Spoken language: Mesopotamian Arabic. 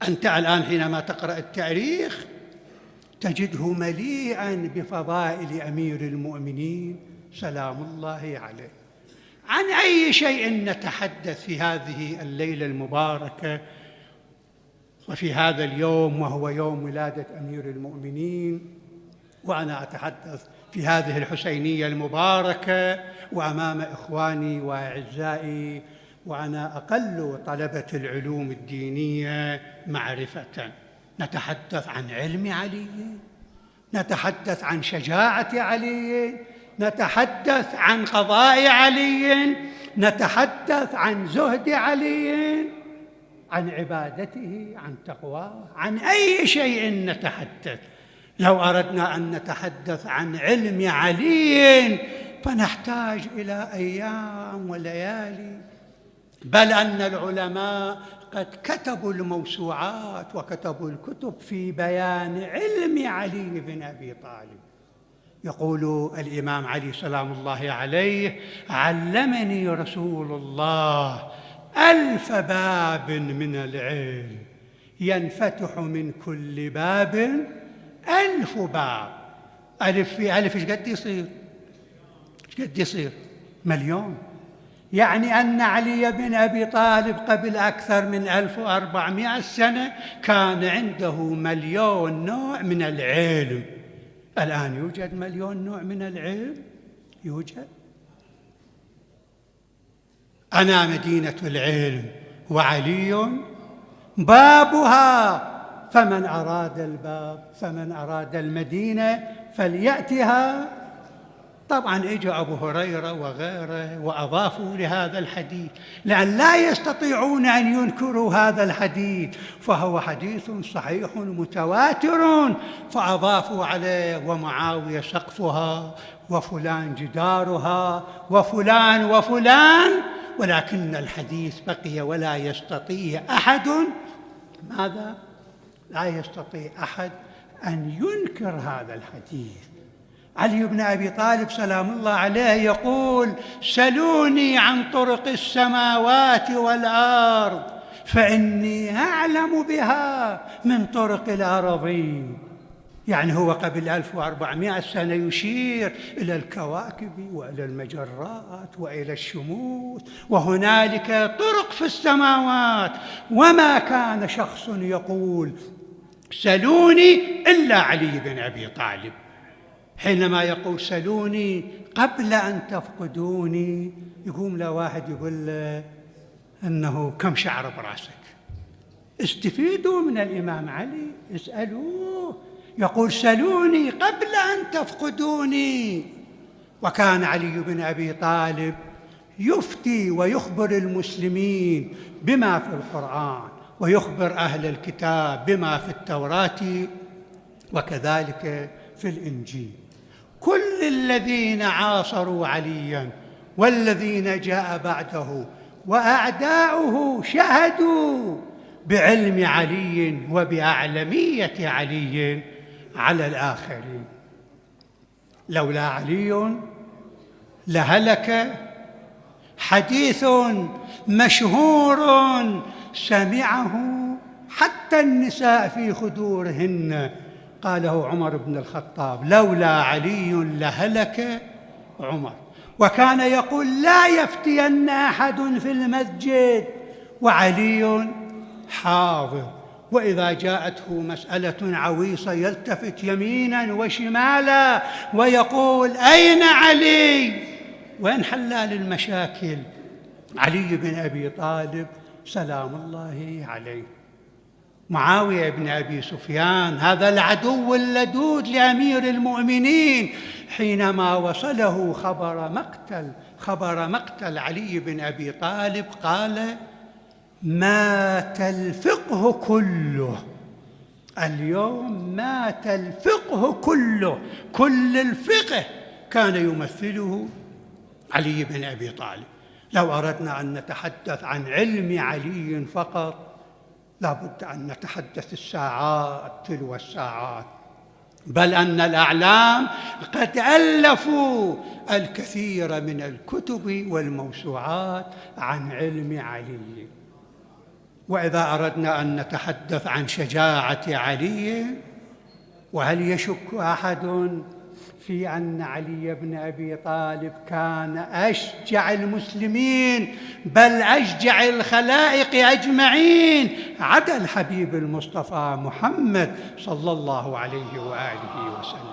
أنت الآن حينما تقرأ التاريخ تجده مليئا بفضائل أمير المؤمنين سلام الله عليه. عن أي شيء نتحدث في هذه الليلة المباركة وفي هذا اليوم وهو يوم ولادة أمير المؤمنين، وأنا أتحدث في هذه الحسينية المباركة وأمام إخواني وأعزائي وأنا أقل طلبة العلوم الدينية معرفة. نتحدث عن علم علي، نتحدث عن شجاعة علي، نتحدث عن قضاء علي، نتحدث عن زهد علي، عن عبادته، عن تقواه، عن أي شيء نتحدث. لو أردنا أن نتحدث عن علم علي فنحتاج إلى أيام وليالي، بل أن العلماء قد كتبوا الموسوعات وكتبوا الكتب في بيان علم علي بن أبي طالب. يقول الإمام علي سلام الله عليه: علمني رسول الله 1000 باب من العلم، ينفتح من كل باب 1000 باب. ألف في ألف إيش قد يصير؟ إيش قد يصير؟ مليون. يعني أن علي بن أبي طالب قبل أكثر من 1400 سنة كان عنده مليون نوع من العلم. الآن يوجد مليون نوع من العلم؟ يوجد. أنا مدينة العلم وعلي بابها، فمن أراد الباب، فمن أراد المدينة فليأتها. طبعا اجى أبو هريرة وغيره وأضافوا لهذا الحديث لأن لا يستطيعون أن ينكروا هذا الحديث، فهو حديث صحيح متواتر، فأضافوا عليه ومعاوية سقفها وفلان جدارها وفلان وفلان، ولكن الحديث بقي ولا يستطيع أحد ماذا؟ لا يستطيع أحد أن ينكر هذا الحديث. علي بن أبي طالب سلام الله عليه يقول: سلوني عن طرق السماوات والأرض فإني أعلم بها من طرق الأرضين. يعني هو قبل 1400 سنة يشير إلى الكواكب وإلى المجرات وإلى الشموس، وهنالك طرق في السماوات، وما كان شخص يقول سلوني إلا علي بن أبي طالب. حينما يقول سلوني قبل أن تفقدوني، يقوم له واحد يقول له أنه كم شعر براسك؟ استفيدوا من الإمام علي، اسألوه. يقول سلوني قبل أن تفقدوني. وكان علي بن أبي طالب يفتي ويخبر المسلمين بما في القرآن، ويخبر أهل الكتاب بما في التوراة وكذلك في الإنجيل. كل الذين عاصروا عليا والذين جاء بعده وأعداؤه شهدوا بعلم علي وبأعلمية علي على الآخرين. لولا علي لهلك. حديث مشهور سمعه حتى النساء في خدورهن، قاله عمر بن الخطاب: لولا علي لهلك عمر. وكان يقول: لا يفتين أحد في المسجد وعلي حاضر. وإذا جاءته مسألة عويصة يلتفت يمينا وشمالا ويقول: أين علي؟ وين حلال المشاكل؟ علي بن أبي طالب سلام الله عليه. معاوية بن أبي سفيان هذا العدو اللدود لأمير المؤمنين، حينما وصله خبر مقتل علي بن أبي طالب قال: مات الفقه كله. اليوم مات الفقه كله، كل الفقه كان يمثله علي بن أبي طالب. لو أردنا أن نتحدث عن علم علي فقط لا بد أن نتحدث الساعات تلو الساعات، بل أن الأعلام قد ألفوا الكثير من الكتب والموسوعات عن علم علي. وإذا أردنا أن نتحدث عن شجاعة علي، وهل يشك أحد في أن علي بن أبي طالب كان أشجع المسلمين بل أشجع الخلائق أجمعين عدا الحبيب المصطفى محمد صلى الله عليه وآله وسلم.